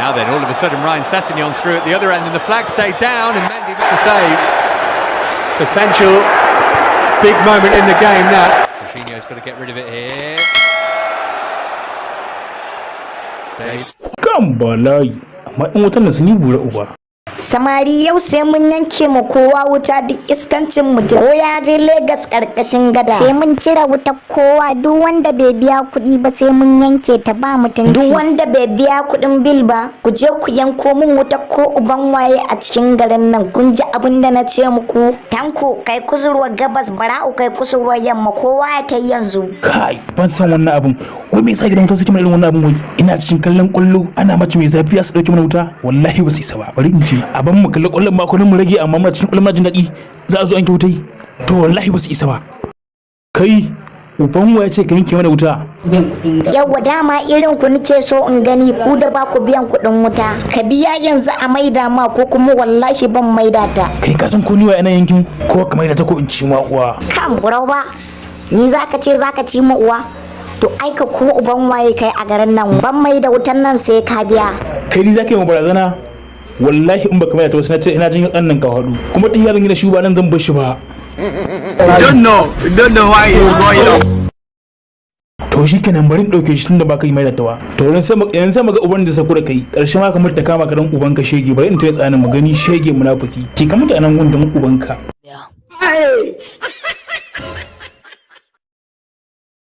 Now then, all of a sudden, Ryan Sessegnon's through at the other end, and the flag stayed down, and Mendy makes a save. Potential big moment in the game that. Jorginho's got to get rid of it here. Dave. Kan bala'i, amma ɗan wutan nan sun yi bura uba. Samari, yau sai mun yanke ma kowa wuta, duk iskancin mutum, ko ya je Legas karkashin gada. Sai mun cire wutar kowa, duk wanda bai biya kuɗi ba sai mun yanke ta, ba mutunci. Duk wanda bai biya kuɗin bill ba, ku je ku yanko mun wuta, ko uban waye a cikin garin nan. Kun ji abin da na ce muku? Tanko, kai kusurwar gabas, Bara'u, kai kusurwar yamma, kowa ya tai yanzu. Kai, ban san wannan abun. Wai me yasa gidan wuta suke mana irin wannan abun? Wai ina cikin kallon kwallo, ana mace mai zafi, su dauke mana wuta. Wallahi ba su isa ba. Bari in ce a ban mu kalli kwallon ma kullum mu rage, amma muna cikin kwallon muna jin daɗi, za a zo yanke wutai. To wallahi ba su isa ba. Kai, uban wa ya ce ka yanke mana wuta? Yawwa, dama irin ku nike so in gani, ku da ba ku biyan kuɗin wuta. Ka biya yanzu a maida ma, ko kuma wallahi ban maida ta. Kai, ka san ko ni wa ina yankin ko ka maida ta ko in ci ma uwa? Kan burau ba ni zaka ce zaka ci ma uwa? To aika ko uban waye kai a garin nan, ban mai da wutan nan sai ka biya. Kai, ni zaka yi ma barazana? Wallahi in baka maida ta wasu na ce ina jin ɗan nan ka haɗu kuma ta zan yi da shi, ba nan zan bar shi ba. Don't know. Don't know why is going on. To shi kenan, bari in ɗauke shi tunda baka yi maida ta ba. To yanzu sai mu ga uban da sako da kai ƙarshe ma ka mutu ta kama ka, dan uban ka shege. Bari in taya tsanin mu gani, shege munafiki, ki ka mutu a nan gun dan uban ka. Hey!